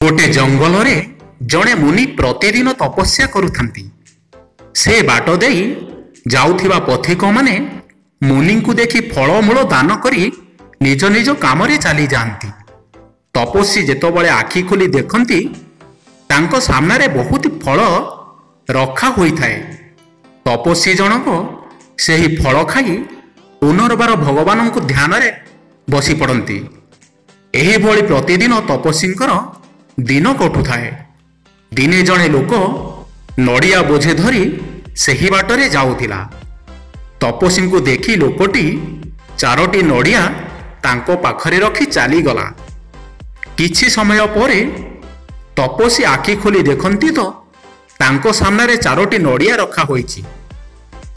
ଗୋଟେ ଜଙ୍ଗଲରେ ଜଣେ ମୁନି ପ୍ରତିଦିନ ତପସ୍ୟା କରୁଥାନ୍ତି। ସେ ବାଟ ଦେଇ ଯାଉଥିବା ପଥିକମାନେ ମୁନିଙ୍କୁ ଦେଖି ଫଳମୂଳ ଦାନ କରି ନିଜ ନିଜ କାମରେ ଚାଲିଯାଆନ୍ତି। ତପସ୍ୱୀ ଯେତେବେଳେ ଆଖି ଖୋଲି ଦେଖନ୍ତି, ତାଙ୍କ ସାମ୍ନାରେ ବହୁତ ଫଳ ରଖା ହୋଇଥାଏ। ତପସ୍ୱୀ ଜଣକ ସେହି ଫଳ ଖାଇ ପୁନର୍ବାର ଭଗବାନଙ୍କୁ ଧ୍ୟାନରେ ବସି ପଡ଼ନ୍ତି। ଏହିଭଳି ପ୍ରତିଦିନ ତପସ୍ୱୀଙ୍କର ଦିନ କଟୁଥାଏ। ଦିନେ ଜଣେ ଲୋକ ନଡ଼ିଆ ବୋଝେ ଧରି ସେହି ବାଟରେ ଯାଉଥିଲା। ତପସ୍ୱୀଙ୍କୁ ଦେଖି ଲୋକଟି ଚାରୋଟି ନଡ଼ିଆ ତାଙ୍କ ପାଖରେ ରଖି ଚାଲିଗଲା। କିଛି ସମୟ ପରେ ତପସ୍ୱୀ ଆଖି ଖୋଲି ଦେଖନ୍ତି ତ ତାଙ୍କ ସାମ୍ନାରେ ଚାରୋଟି ନଡ଼ିଆ ରଖା ହୋଇଛି।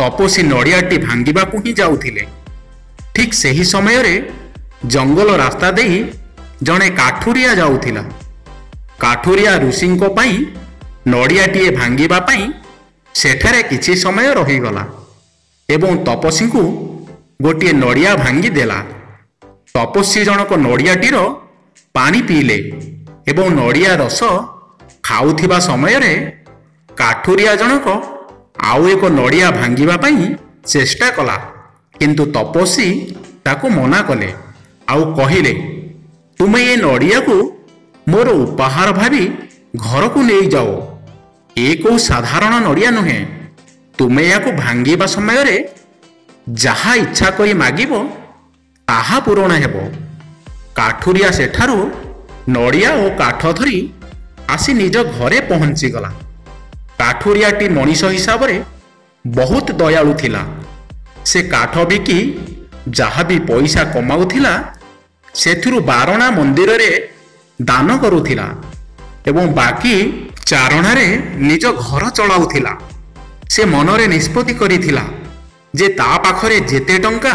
ତପସ୍ୱୀ ନଡ଼ିଆଟି ଭାଙ୍ଗିବାକୁ ହିଁ ଯାଉଥିଲେ, ଠିକ୍ ସେହି ସମୟରେ ଜଙ୍ଗଲ ରାସ୍ତା ଦେଇ ଜଣେ କାଠୁରିଆ ଯାଉଥିଲା। କାଠୁରିଆ ଋଷିଙ୍କ ପାଇଁ ନଡ଼ିଆଟିଏ ଭାଙ୍ଗିବା ପାଇଁ ସେଠାରେ କିଛି ସମୟ ରହିଗଲା ଏବଂ ତପସ୍ୱୀଙ୍କୁ ଗୋଟିଏ ନଡ଼ିଆ ଭାଙ୍ଗି ଦେଲା। ତପସ୍ୱୀ ଜଣକ ନଡ଼ିଆଟିର ପାଣି ପିଇଲେ ଏବଂ ନଡ଼ିଆ ରସ ଖାଉଥିବା ସମୟରେ କାଠୁରିଆ ଜଣକ ଆଉ ଏକ ନଡ଼ିଆ ଭାଙ୍ଗିବା ପାଇଁ ଚେଷ୍ଟା କଲା, କିନ୍ତୁ ତପସ୍ୱୀ ତାକୁ ମନା କଲେ ଆଉ କହିଲେ, ତୁମେ ଏ ନଡ଼ିଆକୁ ମୋର ଉପହାର ଭାବି ଘରକୁ ନେଇଯାଅ। ଏ କୋଉ ସାଧାରଣ ନଡ଼ିଆ ନୁହେଁ। ତୁମେ ଏହାକୁ ଭାଙ୍ଗିବା ସମୟରେ ଯାହା ଇଚ୍ଛା କରି ମାଗିବ ତାହା ପୂରଣ ହେବ। କାଠୁରିଆ ସେଠାରୁ ନଡ଼ିଆ ଓ କାଠ ଧରି ଆସି ନିଜ ଘରେ ପହଞ୍ଚିଗଲା। କାଠୁରିଆଟି ମଣିଷ ହିସାବରେ ବହୁତ ଦୟାଳୁ ଥିଲା। ସେ କାଠ ବିକି ଯାହା ବି ପଇସା କମାଉଥିଲା, ସେଥିରୁ ବାରଣା ମନ୍ଦିରରେ ଦାନ କରୁଥିଲା ଏବଂ ବାକି ଚାରଣାରେ ନିଜ ଘର ଚଳାଉଥିଲା। ସେ ମନରେ ନିଷ୍ପତ୍ତି କରିଥିଲା ଯେ ତା ପାଖରେ ଯେତେ ଟଙ୍କା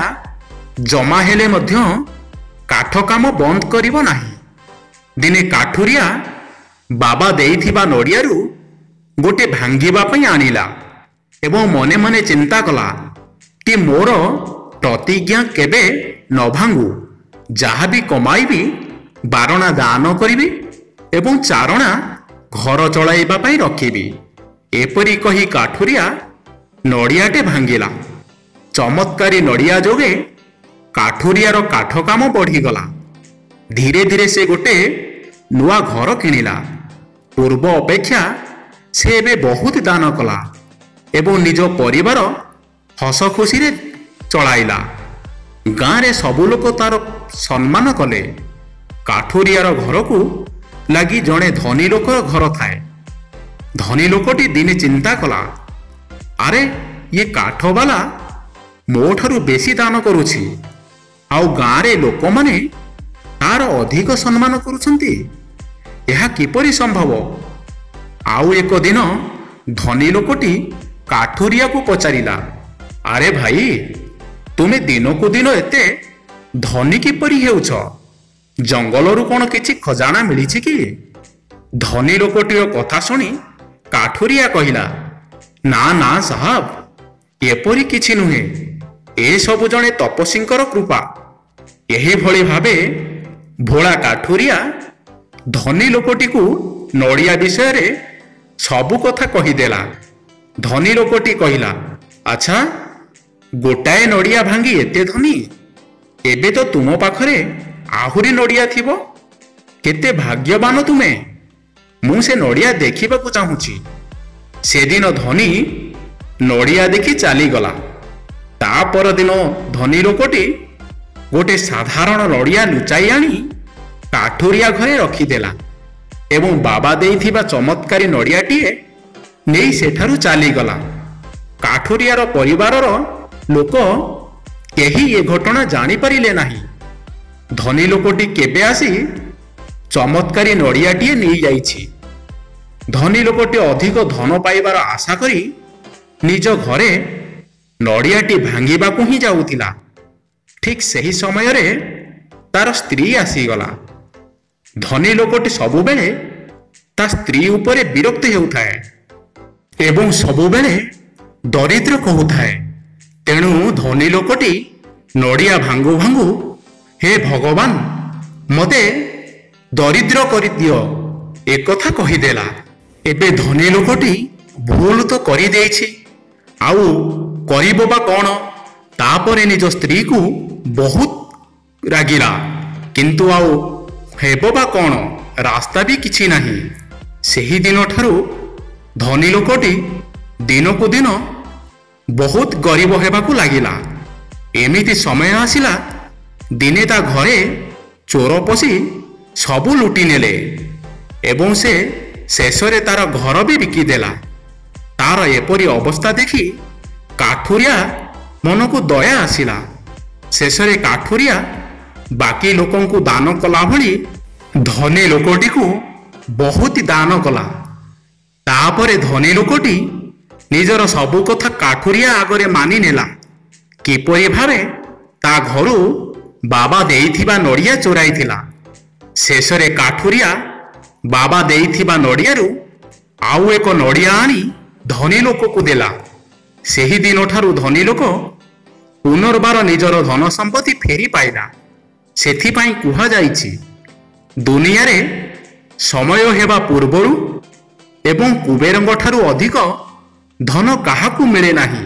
ଜମା ହେଲେ ମଧ୍ୟ କାଠ କାମ ବନ୍ଦ କରିବ ନାହିଁ। ଦିନେ କାଠୁରିଆ ବାବା ଦେଇଥିବା ନଡ଼ିଆରୁ ଗୋଟେ ଭାଙ୍ଗିବା ପାଇଁ ଆଣିଲା ଏବଂ ମନେ ମନେ ଚିନ୍ତା କଲା କି ମୋର ପ୍ରତିଜ୍ଞା କେବେ ନ ଭାଙ୍ଗୁ, ଯାହା ବି କମାଇବି ବାରଣା ଦାନ କରିବି ଏବଂ ଚାରଣା ଘର ଚଳାଇବା ପାଇଁ ରଖିବି। ଏପରି କହି କାଠୁରିଆ ନଡ଼ିଆଟେ ଭାଙ୍ଗିଲା। ଚମତ୍କାରୀ ନଡ଼ିଆ ଯୋଗେ କାଠୁରିଆର କାଠ କାମ ବଢ଼ିଗଲା। ଧୀରେ ଧୀରେ ସେ ଗୋଟେ ନୂଆ ଘର କିଣିଲା। ପୂର୍ବ ଅପେକ୍ଷା ସେ ଏବେ ବହୁତ ଦାନ କଲା ଏବଂ ନିଜ ପରିବାର ହସ ଖୁସିରେ ଚଳାଇଲା। ଗାଁରେ ସବୁ ଲୋକ ତାର ସମ୍ମାନ କଲେ। କାଠୁରିଆର ଘରକୁ ଲାଗି ଜଣେ ଧନୀ ଲୋକର ଘର ଥାଏ। ଧନୀ ଲୋକଟି ଦିନେ ଚିନ୍ତା କଲା, ଆରେ ଇଏ କାଠବାଲା ମୋ ଠାରୁ ବେଶୀ ଦାନ କରୁଛି ଆଉ ଗାଁରେ ଲୋକମାନେ ତାର ଅଧିକ ସମ୍ମାନ କରୁଛନ୍ତି, ଏହା କିପରି ସମ୍ଭବ? ଆଉ ଏକ ଦିନ ଧନୀ ଲୋକଟି କାଠୁରିଆକୁ ପଚାରିଲା, ଆରେ ଭାଇ, ତୁମେ ଦିନକୁ ଦିନ ଏତେ ଧନୀ କିପରି ହେଉଛ? ଜଙ୍ଗଲରୁ କ'ଣ କିଛି ଖଜାନା ମିଳିଛି କି? ଧନୀ ଲୋକଟିର କଥା ଶୁଣି କାଠୁରିଆ କହିଲା, ନା ନା ସାହାବ, ଏପରି କିଛି ନୁହେଁ, ଏସବୁ ଜଣେ ତପସ୍ୱୀଙ୍କର କୃପା। ଏହିଭଳି ଭାବେ ଭୋଳା କାଠୁରିଆ ଧନୀ ଲୋକଟିକୁ ନଡ଼ିଆ ବିଷୟରେ ସବୁ କଥା କହିଦେଲା। ଧନୀ ଲୋକଟି କହିଲା, ଆଚ୍ଛା, ଗୋଟାଏ ନଡ଼ିଆ ଭାଙ୍ଗି ଏତେ ଧନୀ, ଏବେ ତ ତୁମ ପାଖରେ ଆହୁରି ନଡ଼ିଆ ଥିବ, କେତେ ଭାଗ୍ୟବାନ ତୁମେ, ମୁଁ ସେ ନଡ଼ିଆ ଦେଖିବାକୁ ଚାହୁଁଛି। ସେଦିନ ଧନୀ ନଡ଼ିଆ ଦେଖି ଚାଲିଗଲା। ତା ପରଦିନ ଧନୀ ଲୋକଟି ଗୋଟେ ସାଧାରଣ ନଡ଼ିଆ ଲୁଚାଇ ଆଣି କାଠୁରିଆ ଘରେ ରଖିଦେଲା ଏବଂ ବାବା ଦେଇଥିବା ଚମତ୍କାରୀ ନଡ଼ିଆଟିଏ ନେଇ ସେଠାରୁ ଚାଲିଗଲା। କାଠୁରିଆର ପରିବାରର ଲୋକ କେହି ଏ ଘଟଣା ଜାଣିପାରିଲେ ନାହିଁ। ଧନୀ ଲୋକଟି କେବେ ଆସି ଚମତ୍କାରୀ ନଡ଼ିଆଟିଏ ନେଇଯାଇଛି। ଧନୀ ଲୋକଟି ଅଧିକ ଧନ ପାଇବାର ଆଶା କରି ନିଜ ଘରେ ନଡ଼ିଆଟି ଭାଙ୍ଗିବାକୁ ହିଁ ଯାଉଥିଲା, ଠିକ୍ ସେହି ସମୟରେ ତାର ସ୍ତ୍ରୀ ଆସିଗଲା। ଧନୀ ଲୋକଟି ସବୁବେଳେ ତା ସ୍ତ୍ରୀ ଉପରେ ବିରକ୍ତ ହେଉଥାଏ ଏବଂ ସବୁବେଳେ ଦରିଦ୍ର କହୁଥାଏ। ତେଣୁ ଧନୀ ଲୋକଟି ନଡ଼ିଆ ଭାଙ୍ଗୁ ଭାଙ୍ଗୁ, ହେ ଭଗବାନ, ମୋତେ ଦରିଦ୍ର କରିଦିଅ, ଏକଥା କହିଦେଲା। ଏବେ ଧନୀ ଲୋକଟି ଭୁଲ ତ କରିଦେଇଛି, ଆଉ କରିବ ବା କ'ଣ? ତାପରେ ନିଜ ସ୍ତ୍ରୀକୁ ବହୁତ ରାଗିଲା, କିନ୍ତୁ ଆଉ ହେବ ବା କ'ଣ, ରାସ୍ତା ବି କିଛି ନାହିଁ। ସେହି ଦିନଠାରୁ ଧନୀ ଲୋକଟି ଦିନକୁ ଦିନ ବହୁତ ଗରିବ ହେବାକୁ ଲାଗିଲା। ଏମିତି ସମୟ ଆସିଲା, ଦିନେ ତା ଘରେ ଚୋର ପଶି ସବୁ ଲୁଟି ନେଲେ ଏବଂ ସେ ଶେଷରେ ତାର ଘର ବି ବିକିଦେଲା। ତାର ଏପରି ଅବସ୍ଥା ଦେଖି କାଠୁରିଆ ମନକୁ ଦୟା ଆସିଲା। ଶେଷରେ କାଠୁରିଆ ବାକି ଲୋକଙ୍କୁ ଦାନ କଲା ଭଳି ଧନୀ ଲୋକଟିକୁ ବହୁତ ଦାନ କଲା। ତାପରେ ଧନୀ ଲୋକଟି ନିଜର ସବୁ କଥା କାଠୁରିଆ ଆଗରେ ମାନି ନେଲା, କିପରି ଭାବେ ତା ଘରୁ ବାବା ଦେଇଥିବା ନଡ଼ିଆ ଚୋରାଇଥିଲା। ଶେଷରେ କାଠୁରିଆ ବାବା ଦେଇଥିବା ନଡ଼ିଆରୁ ଆଉ ଏକ ନଡ଼ିଆ ଆଣି ଧନୀ ଲୋକକୁ ଦେଲା। ସେହି ଦିନଠାରୁ ଧନୀ ଲୋକ ପୁନର୍ବାର ନିଜର ଧନ ସମ୍ପତ୍ତି ଫେରି ପାଇଲା। ସେଥିପାଇଁ କୁହାଯାଇଛି, ଦୁନିଆରେ ସମୟ ହେବା ପୂର୍ବରୁ ଏବଂ କୁବେରଙ୍କ ଠାରୁ ଅଧିକ ଧନ କାହାକୁ ମିଳେ ନାହିଁ।